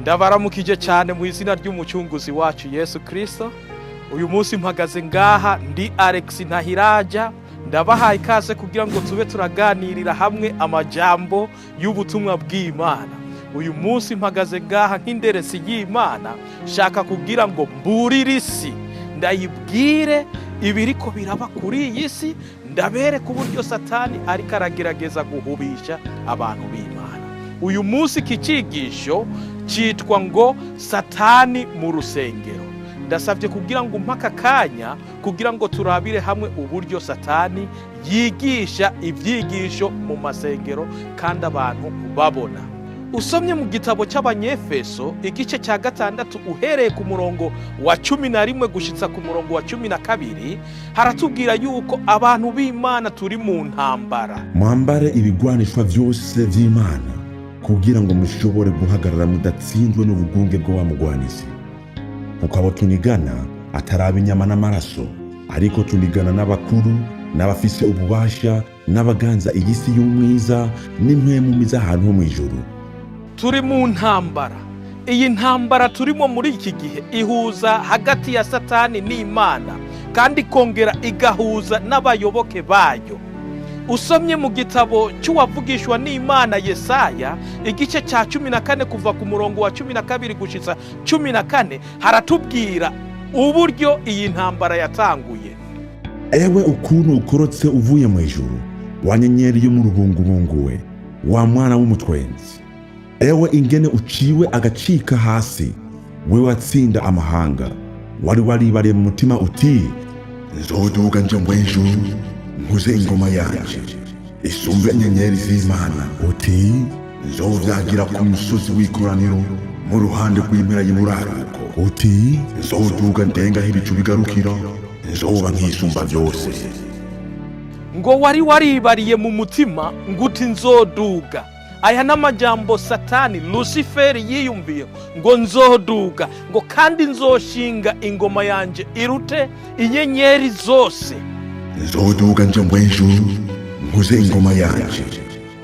Ndabaramukije cyane mu izina ry'Umucunguzi wacu Yesu Kirisito. Uyu munsi mpagaze ngaha ndi Alex Ntahiraja, ndabahaye ikaze kugira ngo tube turaganirira hamwe amajambo y'ubutumwa bw'Imana. Uyu munsi mpagaze ngaha nk'inderesi y'Imana, shaka kugira ngo mburire isi, ndayibwire ibiriko biraba kuri iyi si, ndabereka uburyo Satani ariko aragerageza guhubisha abantu b'Imana. Uyu munsi iki cyigisho cyitwa ngo "Satani mu rusengero". Ndasabye kugira ngo umpe aka kanya kugira ngo turabire hamwe uburyo Satani yigisha ibyigisho mu masengero kandi abantu babona. Usomye mu gitabo cy'Abanyefeso igice cya 6, uhereye ku murongo wa 11 gushitsa ku murongo wa 12, haratubwira yuko abantu b'Imana turi mu ntambara. Mwambare ibigwanishwa vyose vy'Imana kugira ngo mushobore guhagarara mudatsinzwe n'ubugunge bwo wa mugwanizi, kuko abo tunigana atari inyama n'amaraso, ariko tunigana n'abakuru n'abafise ububasha n'abaganza iyi si y'umwiza n'impwemu mbi z'ahantu ho mw'ijuru. Turi mu ntambara. Iyi ntambara turimo muri iki gihe ihuza hagati ya Satani n'Imana, kandi ikongera igahuza n'abayoboke bayo. Usomye mu gitabo cy'uwavugishwa n'Imana Yesaya igice cya 14, kuva ku murongo wa 12 gushitsa 14, haratubwira uburyo iyi ntambara yatanguye. Ewe ukuntu ukorotse uvuye mu ijuru, wa nyenyeri yo mu rubungubungu we, wa mwana w'umutwenzi! Ewe ingene uciwe agacika hasi, we watsinda amahanga! Wari waribariye mu mutima uti: "Nzoduga nje mu ijuru, nkuze ingoma yanje isumbe inyenyeri z'Imana." Uti: "Nzovyagira ku musozi w'ikoraniro, mu ruhande rw'impera y'iburaruko." Uti: "Nzoduga ndengaho ibicu bigarukira, nzoba nk'Isumba Byose." Ngo wari waribariye mu mutima ngo uti: "Nzoduga." Aya n'amajambo Satani Luciferi yiyumviye, ngo nzoduga, ngo kandi nzoshinga ingoma yanjye irute inyenyeri zose. Nzoduga nje mu ijuru, nkuze ingoma yanje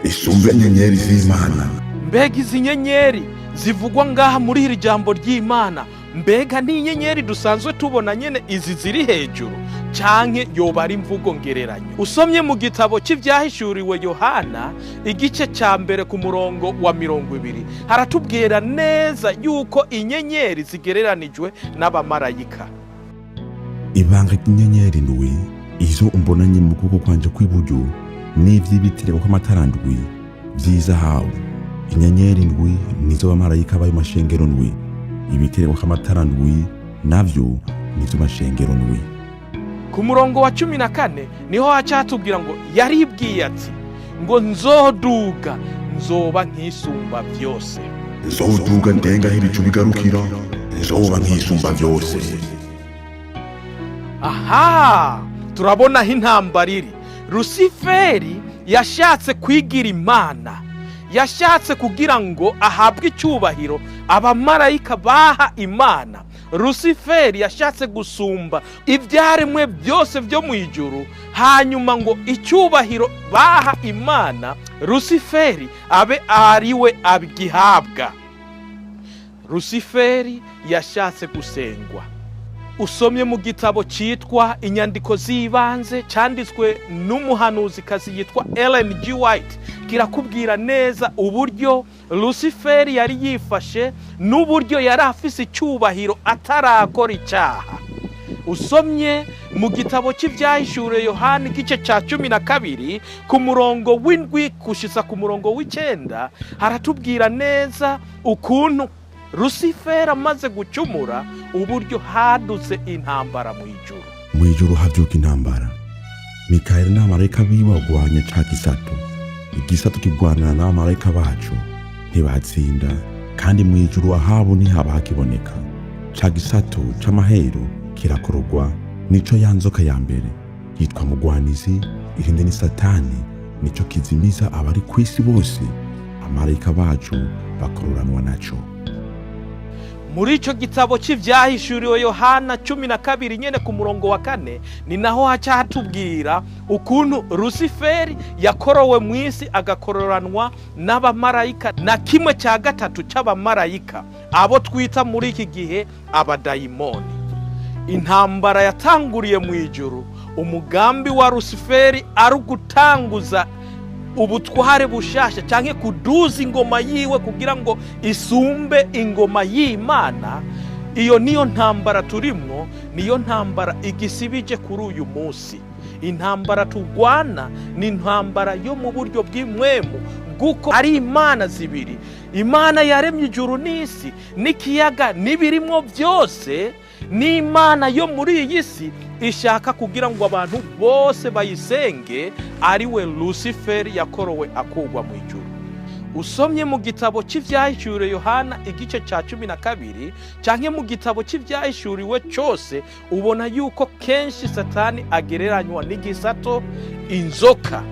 isumbe inyenyeri z'Imana. Mbega izi nyenyeri zivugwa ngaha muri iri jambo ry'Imana, mbega ni inyenyeri dusanzwe tubona nyine izi ziri hejuru, canke yoba ari imvugo ngereranyo? Usomye mu gitabo cy'Ibyahishuriwe Yohana igice cya 1 ku murongo wa 20, haratubwira neza yuko inyenyeri zigereranijwe n'abamarayika. Ibanga ry'inyenyeri ndwi izo umbonanye mu kuboko kwanje kw'iburyo n'ivy'ibitereko kw'amatara ndwi vy'izahabu: inyenyeri ndwi nizo bamarayika b'ayo mashengero ndwi, ibitereko kw'amatara ndwi navyo nivyo mashengero ndwi. Ku murongo wa 14 niho hacatubwira ngo yaribwiye ati ngo nzoduga, nzoba nk'Isumba Byose. Nzoduga ndengaho ibicu bigarukira, nzoba nk'Isumba Byose. Aha turabona aho intambara iri. Rusiferi yashatse kwigira Imana, yashatse kugira ngo ahabwe icyubahiro abamarayika baha Imana. Rusiferi yashatse gusumba ibyaremwe byose byo mu ijuru, hanyuma ngo icyubahiro baha Imana Rusiferi abe ariwe agihabwa. Rusiferi yashatse gusengwa. Usomye mu gitabo cyitwa Inyandiko z'Ibanze, cyanditswe n'umuhanuzikazi yitwa Ellen G. White, kirakubwira neza uburyo Luciferi yari yifashe n'uburyo yari afise icyubahiro atarakora icyaha. Usomye mu gitabo cy'Ibyahishuriwe Yohani igice cya 12 ku murongo w'7 gushitsa ku murongo w'9, haratubwira neza ukuntu Rusiferi amaze gucumura, uburyo hadutse intambara mu ijuru. Mu ijuru havyuka intambara. Mikayeli n'abamarayika biwe bagwanya ca gisato, igisato kigwanana n'abamarayika baco, ntibatsinda, kandi mu ijuru ahabo ntihaba hakiboneka. Ca gisato c'amahero kirakorogwa, nico ya nzoka ya mbere yitwa Mugwanizi, irinde ni Satani, nico kizimiza abari ku isi bose. Abamarayika bacu bakororanwa naco. Muri icyo gitabo cy'ibyahishuriwe Yohana 12 nyene ku murongo wa 4, ni naho haca hatubwira ukuntu Rusiferi yakorowe mu isi agakororanwa n'abamarayika na 1/3 cy'abamarayika, abo twita muri iki gihe abadayimoni. Intambara yatanguriye mu ijuru, umugambi wa Rusiferi ari ugutanguza ubutware bushasha canke kuduza ingoma yiwe kugira ngo isumbe ingoma y'Imana. Iyo niyo ntambara turimwo, niyo ntambara igisibije kuri uyu munsi. Intambara turwana ni intambara yo mu buryo bw'imwemu, bw'uko ari imana zibiri, Imana yaremye ijuru n'isi n'ikiyaga n'ibirimwo byose, n'Imana yo muri iyi si ishaka kugira ngo abantu bose bayisenge, ariwe Rusiferi yakorowe akugwa mu ijuru. Usomye mu gitabo cy'ivyahishuriwe Yohana igice ca 12 canke mu gitabo cy'ivyahishuriwe cyose, ubona yuko kenshi Satani agereranywa n'igisato, inzoka.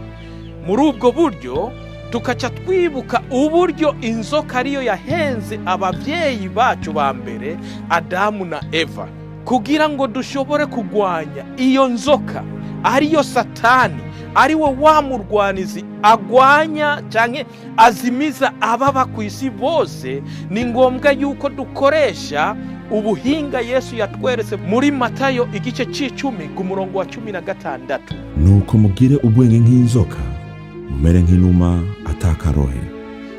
Muri ubwo buryo tukaca twibuka uburyo inzoka ariyo yahenze ababyeyi bacu ba mbere, Adamu na Eva. Kugira ngo dushobore kugwanya iyo nzoka ariyo Satani, ariwe wa murwanizi agwanya canke azimiza ababa ku isi bose, ni ngombwa yuko dukoresha ubuhinga Yesu yatweretse muri Matayo igice c'10 ku murongo wa 16. Nuko mugire ubwenge nk'inzoka, mumere nk'inuma atakarohe.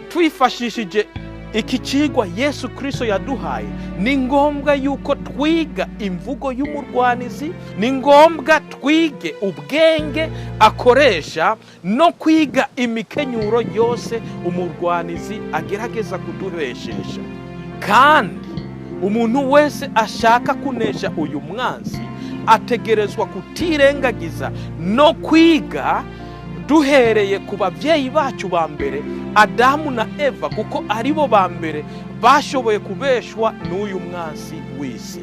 Twifashishije iki cigwa Yesu Kristo yaduhaye, ni ngombwa yuko twiga imvugo y'umurwanizi, ni ngombwa twige ubwenge akoresha no kwiga imikenyuro yose umurwanizi agerageza kuduheshesha. Kandi umuntu wese ashaka kunesha uyu mwanzi ategerezwa kutirengagiza no kwiga duhereye ku babyeyi bacu ba mbere, Adamu na Eva, kuko aribo ba mbere bashoboye kubeshwa n'uyu mwansi w'isi.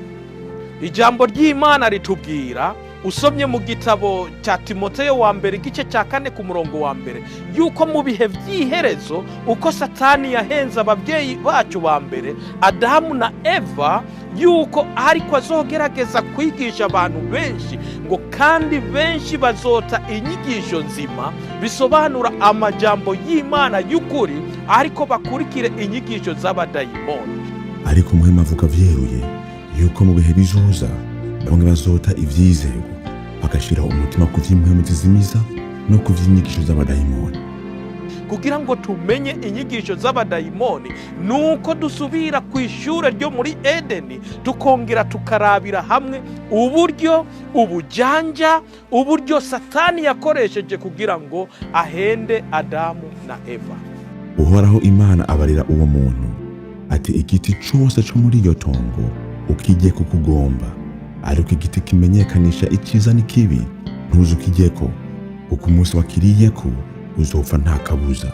Ijambo ry'Imana ritubwira, usomye mu gitabo cya Timoteyo wa mbere igice cya 4 ku murongo wa 1, yuko mu bihe by'iherezo uko Satani yahenze ababyeyi bacu ba mbere, Adamu na Eva, yuko ariko azogerageza kwigisha abantu benshi, ngo kandi benshi bazota inyigisho nzima, bisobanura amajambo y'Imana y'ukuri, ariko bakurikire inyigisho z'abadayimoni. Ariko Muhema avuga vyeruye yuko mu bihe bizoza bamwe bazota ivyizego, bagashira umutima ku vy'impwemu zizimiza no ku vy'inyigisho z'abadayimoni. Kugira ngo tumenye inyigisho z'abadayimoni nuko dusubira ku ishure ryo muri Edeni, tukongera tukarabira hamwe uburyo ubujanja, uburyo Satani yakoresheje kugira ngo ahende Adamu na Eva. Uhoraho Imana abarira uwo muntu ati: igiti cose co muri iyo tongo ukijye kukugomba, ariko igiti kimenyekanisha icyiza n'ikibi ntuzukijyeko, kuko umunsi wakiriyeko uzopfa nta kabuza.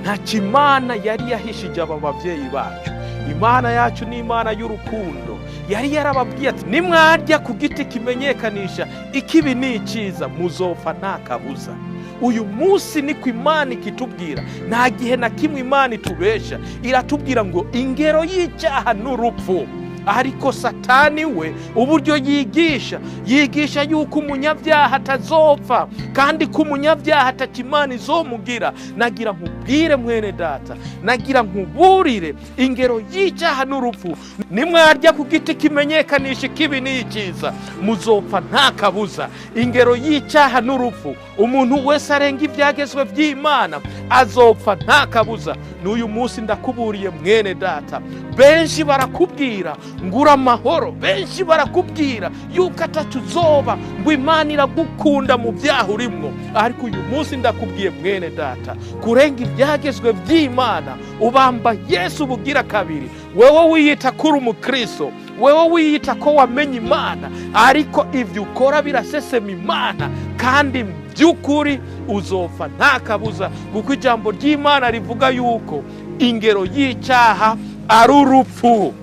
Ntacyo Imana yari yahishije aba babyeyi bacu. Imana yacu ni Imana y'urukundo, yari yarababwiye ati: nimwarya ku giti kimenyekanisha ikibi n'icyiza muzopfa nta kabuza. Uyu munsi niko Imana ikitubwira. Nta gihe na kimwe Imana itubesha, iratubwira ngo ingero y'icyaha n'urupfu. Ariko Satani we uburyo yigisha, yigisha yuko umunyabyaha atazopfa, kandi ko umunyabyaha atakimana izomugira. Nagira nkubwire mwene data, nagira nkuburire, ingero y'icyaha n'urupfu. Nimwarya ku giti kimenyekanisha ikibi n'icyiza muzopfa nta kabuza. Ingero y'icyaha n'urupfu, umuntu wese arenga ibyagezwe by'Imana azopfa nta kabuza. N'uyu munsi ndakuburiye mwene data, benshi barakubwira ngura amahoro, benshi barakubwira yuko atatuzoba, ngo Imana iragukunda mu byaha urimwo. Ariko uyu munsi ndakubwiye mwene data, kurenga ibyagezwe by'Imana ubamba Yesu bugira kabiri. Wewe wiyita kuri umukristo, wewe wiyita ko wamenye Imana, ariko ivyo ukora birasesema Imana, kandi by'ukuri uzopfa nta kabuza, kuko ijambo ry'Imana rivuga yuko ingero y'icyaha ari urupfu.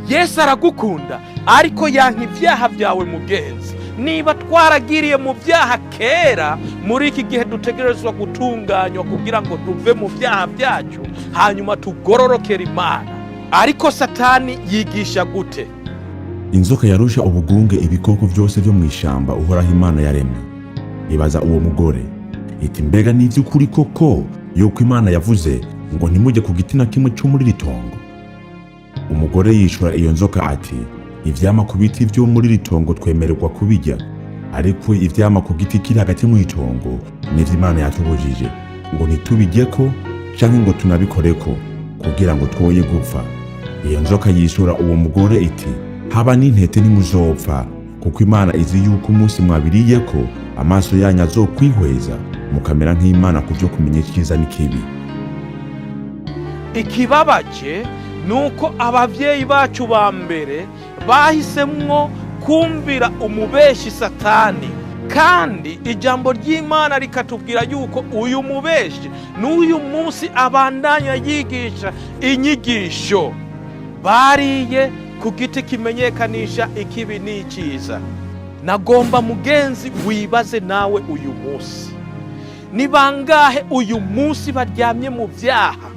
Yesu aragukunda, ariko yanka ibyaha byawe mugenzi. Niba twaragiriye mu byaha kera, muri iki gihe dutegerezwa gutunganywa kugira ngo tuve mu byaha byacu, hanyuma tugororokere Imana. Ariko Satani yigisha gute? Inzoka yarusha ubugunge ibikoko byose byo mu ishamba Uhoraho Imana yaremye. Ibaza uwo mugore iti: mbega ni iby'ukuri koko yuko Imana yavuze ngo ntimujye ku giti na kimwe cyo muri iri tongo? Umugore yishura iyo nzoka ati: ivyama ku biti byo muri iri tongo twemererwa kubirya, ariko ivyama ku giti kiri hagati mu itongo nivyo Imana yatubujije ngo ntitubiryeko canke ngo tunabikoreko, kugira ngo twoye gupfa. Iyo nzoka yishura uwo mugore iti: haba n'intete ntimuzopfa, kuko Imana izi yuko umunsi mwabiriyeko amaso yanyu azokwihweza, mukamera nk'Imana ku byo kumenya icyiza n'ikibi. Ikibabaje ni uko ababyeyi bacu ba mbere bahisemwo kumvira umubeshi Satani, kandi ijambo ry'Imana rikatubwira yuko uyu mubeshi n'uyu munsi abandanya yigisha inyigisho. Bariye ku giti kimenyekanisha ikibi n'icyiza. Nagomba mugenzi wibaze nawe uyu munsi, ni bangahe uyu munsi baryamye mu byaha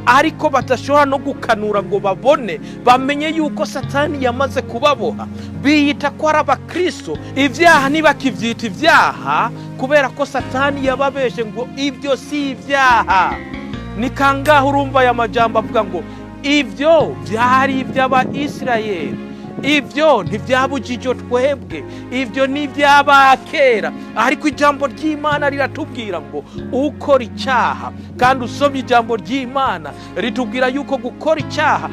ariko badashobora no gukanura ngo babone bamenye yuko Satani yamaze kubaboha? Biyita ko ari abakristo, ibyaha ntibakibyita ibyaha kubera ko Satani yababeshe ngo ibyo si ibyaha. Ni kangahe urumva aya majambo avuga ngo ibyo byari iby'Abayisirayeli, ibyo ntibyabujije twebwe, ibyo ni iby'abakera? Ariko ijambo ry'Imana riratubwira ngo ukora icyaha, kandi usomye ijambo ry'Imana ritubwira yuko gukora icyaha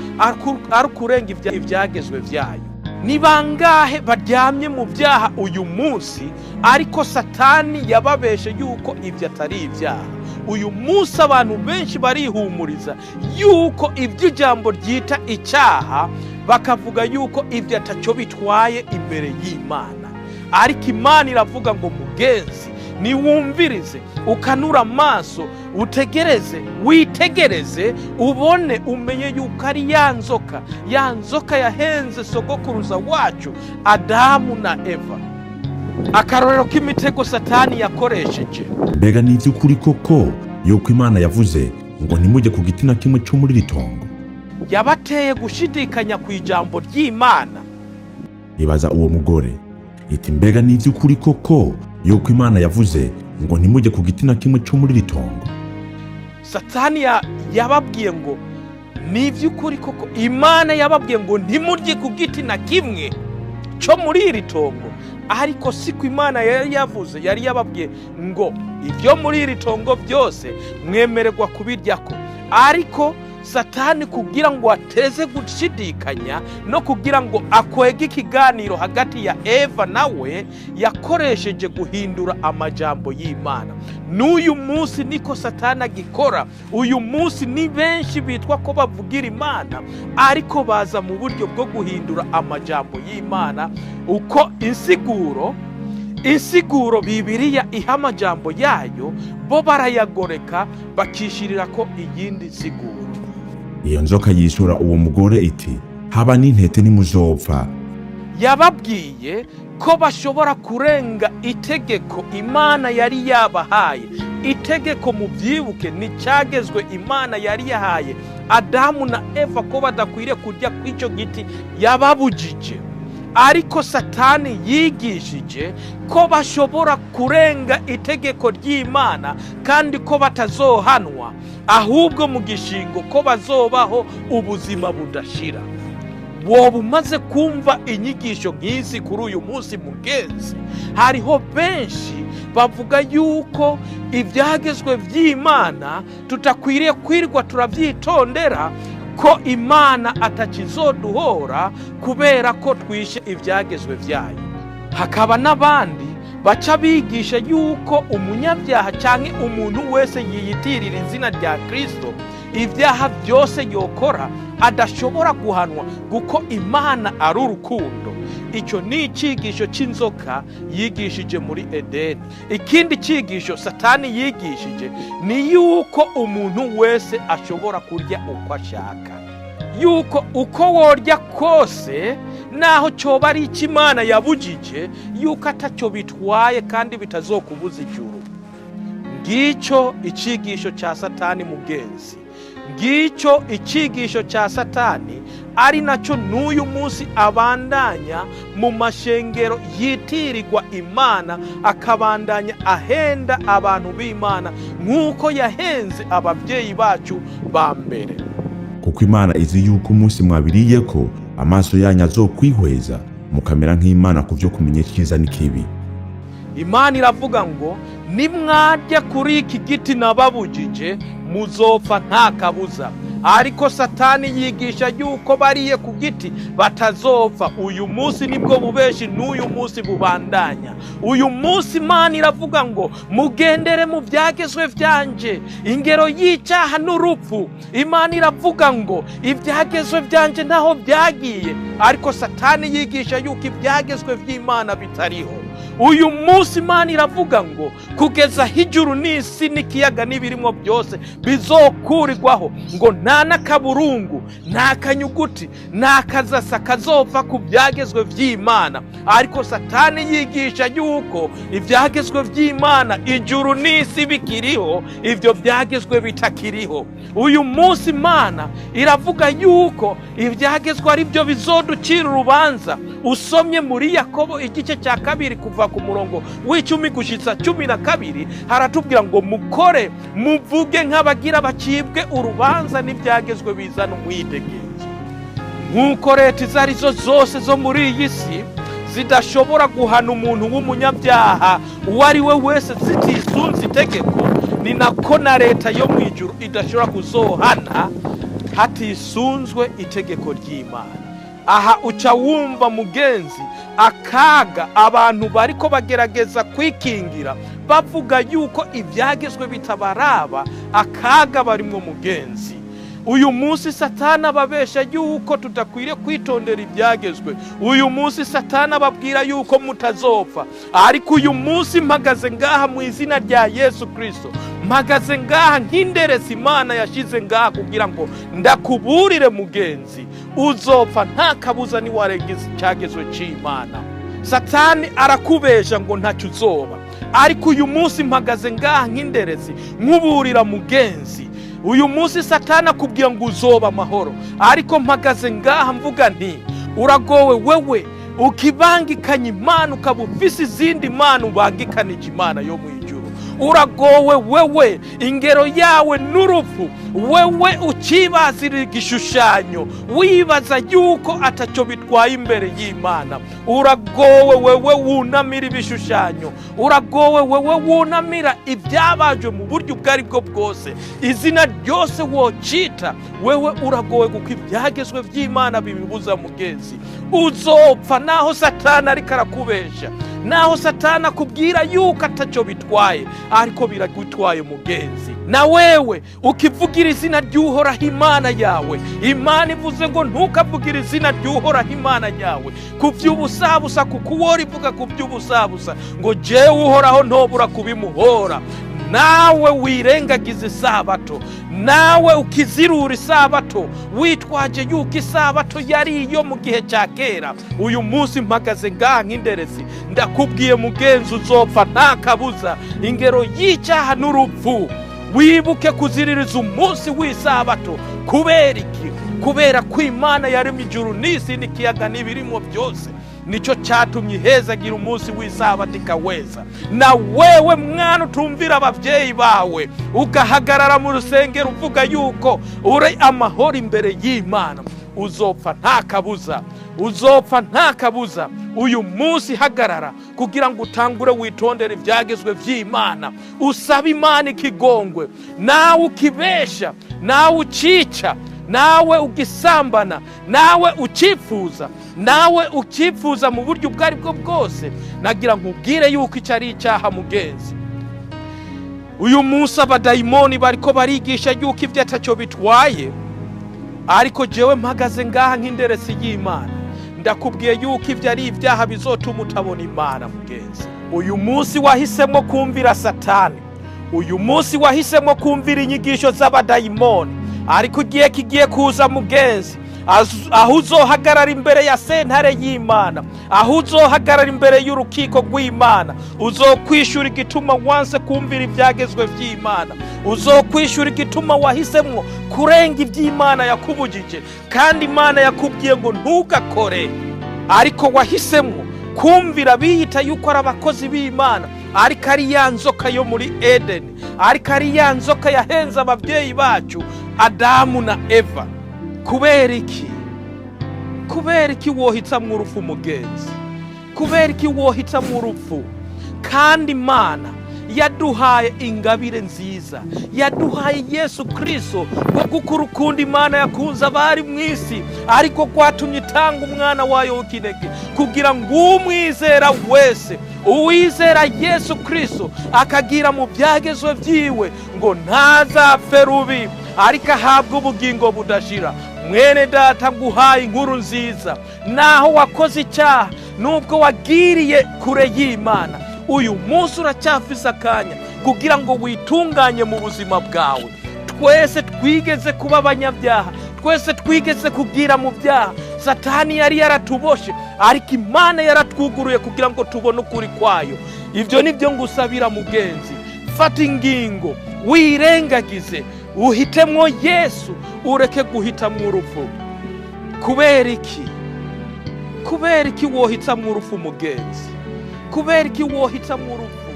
ari ukurenga ibyagezwe byayo. Ni bangahe baryamye mu byaha uyu munsi ariko Satani yababeshe yuko ibyo atari ibyaha? Uyu munsi abantu benshi barihumuriza yuko ibyo ijambo ryita icyaha, bakavuga yuko ibyo atacyo bitwaye imbere y'Imana. Ariko Imana iravuga ngo mugenzi, niwumvirize, ukanura amaso, utegereze, witegereze, ubone, umenye yuko ari ya nzoka, ya nzoka yahenze sogokuruza wacu Adamu na Eva. Akarorero k'imitego Satani yakoresheje. Mbega ni iby'ukuri koko yuko Imana yavuze ngo ntimujye ku giti na kimwe cyo muri iri tongo? Yabateye gushidikanya ku ijambo ry'Imana. Ibaza uwo mugore iti: mbega ni iby'ukuri koko yuko Imana yavuze ngo ntimujye ku giti na kimwe cyo muri iri tongo? Satani yababwiye ngo ni iby'ukuri koko Imana yababwiye ngo ntimurye ku giti na kimwe cyo muri iri tongo? Ariko siko Imana yari yavuze. Yari yababwiye ngo ibyo muri iri tongo byose mwemererwa kubiryako. Ariko Satani, kugira ngo ateze gushidikanya no kugira ngo akwege ikiganiro hagati ya Eva nawe, yakoresheje guhindura amajambo y'Imana. N'uyu munsi niko Satani agikora. Uyu munsi ni benshi bitwa ko bavugira Imana, ariko baza mu buryo bwo guhindura amajambo y'Imana. Uko insiguro Bibiliya iha amajambo yayo, bo barayagoreka bakishirira ko iyindi nsiguro. Iyo nzoka yishura uwo mugore iti: haba n'intete ntimuzopfa. Yababwiye ko bashobora kurenga itegeko Imana yari yabahaye. Itegeko, mubyibuke, ni cyagezwe Imana yari yahaye Adamu na Eva ko badakwiriye kurya kw'icyo giti yababujije. Ariko Satani yigishije ko bashobora kurenga itegeko ry'Imana kandi ko batazohanwa, ahubwo mu gishingo ko bazobaho ubuzima budashira. Woba umaze kumva inyigisho nk'izi kuri uyu munsi mugenzi? Hariho benshi bavuga yuko ibyagezwe by'Imana tutakwiriye kwirwa turabyitondera, ko Imana atakizoduhora kubera ko twishe ibyagezwe byayo. Hakaba n'abandi baca bigisha yuko umunyabyaha cyangwa umuntu wese yiyitirira izina rya Kristo, ibyaha byose yokora adashobora guhanwa kuko Imana ari urukundo. Icyo ni icyigisho cy'inzoka yigishije muri Edeni. Ikindi cyigisho Satani yigishije ni yuko umuntu wese ashobora kurya uko ashaka, yuko uko worya kose naho cyoba ari icyo Imana yabujije, yuko atacyo bitwaye kandi bitazokubuza ijuru. Ngicyo icyigisho cya Satani mugenzi. Ngicyo icyigisho cya Satani, ari nacyo n'uyu munsi abandanya mu mashengero yitirirwa Imana, akabandanya ahenda abantu b'Imana nk'uko yahenze ababyeyi bacu ba mbere. Kuko Imana izi yuko umunsi mwabiriyeko, amaso yanyu azokwihweza, mukamera nk'Imana ku byo kumenya icyiza n'ikibi. Imana iravuga ngo: "Nimwarya kuri iki giti nababujije, muzopfa nta kabuza." Ariko Satani yigisha yuko bariye ku giti batazopfa. Uyu munsi nibwo bubeshi n'uyu munsi bubandanya. Uyu munsi Imana iravuga ngo: "Mugendere mu byagezwe byanje." Ingero y'icyaha n'urupfu. Imana iravuga ngo ibyagezwe byanje ntaho byagiye, ariko Satani yigisha yuko ibyagezwe by'Imana bitariho. Uyu munsi Imana iravuga ngo kugeza ijuru n'isi n'ikiyaga n'ibirimo byose bizokurirwaho, ngo nta n'akaburungu, nta kanyuguti, nta kazasa kazova ku byagezwe by'Imana. Ariko Satani yigisha yuko ibyagezwe by'Imana, ijuru n'isi bikiriho, ibyo byagezwe bitakiriho. Uyu munsi Imana iravuga yuko ibyagezwe ari byo bizoducira urubanza. Usomye muri Yakobo igice cya 2, kuva ku murongo w'10 gushyitsa 12, haratubwira ngo: "Mukore, muvuge nk'abagira bacibwe urubanza n'ibyagezwe bizana umwidegenzo." Nk'uko leta izo arizo zose zo muri iyi si zidashobora guhana umuntu w'umunyabyaha uwo ari we wese zitisunze itegeko, ni nako na leta yo mu ijuru idashobora kuzohana hatisunzwe itegeko ry'Imana. Aha uca wumva, mugenzi, akaga abantu bariko bagerageza kwikingira bavuga yuko ibyagezwe bitabaraba, akaga barimwo, mugenzi. Uyu munsi Satani ababesha yuko tudakwiriye kwitondera ibyagezwe. Uyu munsi Satani ababwira yuko mutazopfa. Ariko uyu munsi mpagaze ngaha mu izina rya Yesu Kirisito, mpagaze ngaha nk'inderesi Imana yashyize ngaha kugira ngo ndakuburire, mugenzi: uzopfa nta kabuza niwarenga icyagezwe cy'Imana. Satani arakubesha ngo ntacyo uzoba, ariko uyu munsi mpagaze ngaha nk'inderezi nkuburira, mugenzi. Uyu munsi Satani akubwira ngo uzoba amahoro, ariko mpagaze ngaha mvuga nti: "Uragowe wewe ukibangikanya Imana, ukaba ufise izindi mana ubangikanije Imana yo mu ijuru. Uragowe wewe, ingero yawe n'urupfu, wewe ukibazira igishushanyo wibaza yuko atacyo bitwaye imbere y'Imana. Uragowe wewe wunamira ibishushanyo. Uragowe wewe wunamira ibyabajwe mu buryo ubwo ari bwo bwose, izina ryose wocita. Wewe uragowe, kuko ibyagezwe by'Imana bibibuza." Mugenzi, uzopfa naho Satani ariko arakubesha, naho Satani akubwira yuko atacyo bitwaye, ariko biragutwaye, mugenzi. Na wewe ukivugira izina ry'Uhoraho Imana yawe, Imana ivuze ngo ntukavugire izina ry'Uhoraho Imana yawe ku by'ubusabusa, kuko uwo rivuga ku by'ubusabusa, ngo jewe Uhoraho ntobura kubimuhora. Nawe wirengagiza isabato, nawe ukizirura isabato witwaje yuko isabato yari iyo mu gihe cya kera, uyu munsi mpagaze ngaha nk'inderezi ndakubwiye, mugenzi: uzopfa nta kabuza. Ingero y'icyaha n'urupfu. Wibuke kuziririza umunsi w'isabato. Kubera iki? Kubera ko Imana yaremye ijuru n'isi n'ikiyaga n'ibirimo byose, nicyo cyatumye ihezagira umunsi w'isabato ikaweza. Na wewe mwana utumvira ababyeyi bawe, ugahagarara mu rusengero uvuga yuko uri amahoro imbere y'Imana, uzopfa nta kabuza, uzopfa nta kabuza. Uyu munsi hagarara kugira ngo utangure witondere ibyagezwe by'Imana, usabe Imana ikigongwe. Nawe ukibesha, nawe ucica, nawe ugisambana, nawe ucyifuza, nawe ucyifuza mu buryo ubwo ari bwo bwose, nagira nkubwire yuko icyo ari icyaha, mugenzi. Uyu munsi abadayimoni bariko barigisha yuko ibyo atacyo bitwaye, ariko jewe mpagaze ngaha nk'inderesi y'Imana ndakubwiye yuko ibyo ari ibyaha bizotuma utabona Imana, mugenzi. Uyu munsi wahisemo kumvira Satani, uyu munsi wahisemo kumvira inyigisho z'abadayimoni, ariko igihe kigiye kuza, mugenzi. Aho uzohagarara imbere ya sentare y'Imana, aho uzohagarara imbere y'urukiko rw'Imana, uzokwishura igituma wanse kumvira ibyagezwe by'Imana, uzokwishura igituma wahisemwo kurenga iby'Imana yakubujije, kandi Imana yakubwiye ngo ntugakore, ariko wahisemwo kumvira biyita yuko ari abakozi b'Imana, ariko ari ya nzoka yo muri Edeni, ariko ari ya nzoka yahenze ababyeyi bacu Adamu na Eva. Kubera iki? Kubera iki wohitamwo urupfu, mugenzi? Kubera iki wohitamwo urupfu kandi Imana yaduhaye ingabire nziza, yaduhaye Yesu Kristo? Ngo kuko urukundo Imana yakunze abari mu isi ariko rwatumye itanga umwana wayo w'ikinege, kugira ngo umwizera wese, uwizera Yesu Kristo akagira mu byagezwe byiwe, ngo ntazapfe rubi, ariko ahabwe ubugingo budashira. Mwene data, nguhaye inkuru nziza: naho wakoze icyaha, nubwo wagiriye kure y'Imana, uyu munsi uracyafise akanya kugira ngo witunganye mu buzima bwawe. Twese twigeze kuba abanyabyaha, twese twigeze kugira mu byaha. Satani yari yaratuboshe, ariko Imana yaratwuguruye kugira ngo tubone ukuri kwayo. Ibyo ni byo ngusabira, mugenzi: fata ingingo, wirengagize, uhitemwo Yesu, ureke guhitamwo urupfu. Kubera iki? Kubera iki wohitamwo urupfu, mugenzi? Kubera iki wohitamwo urupfu?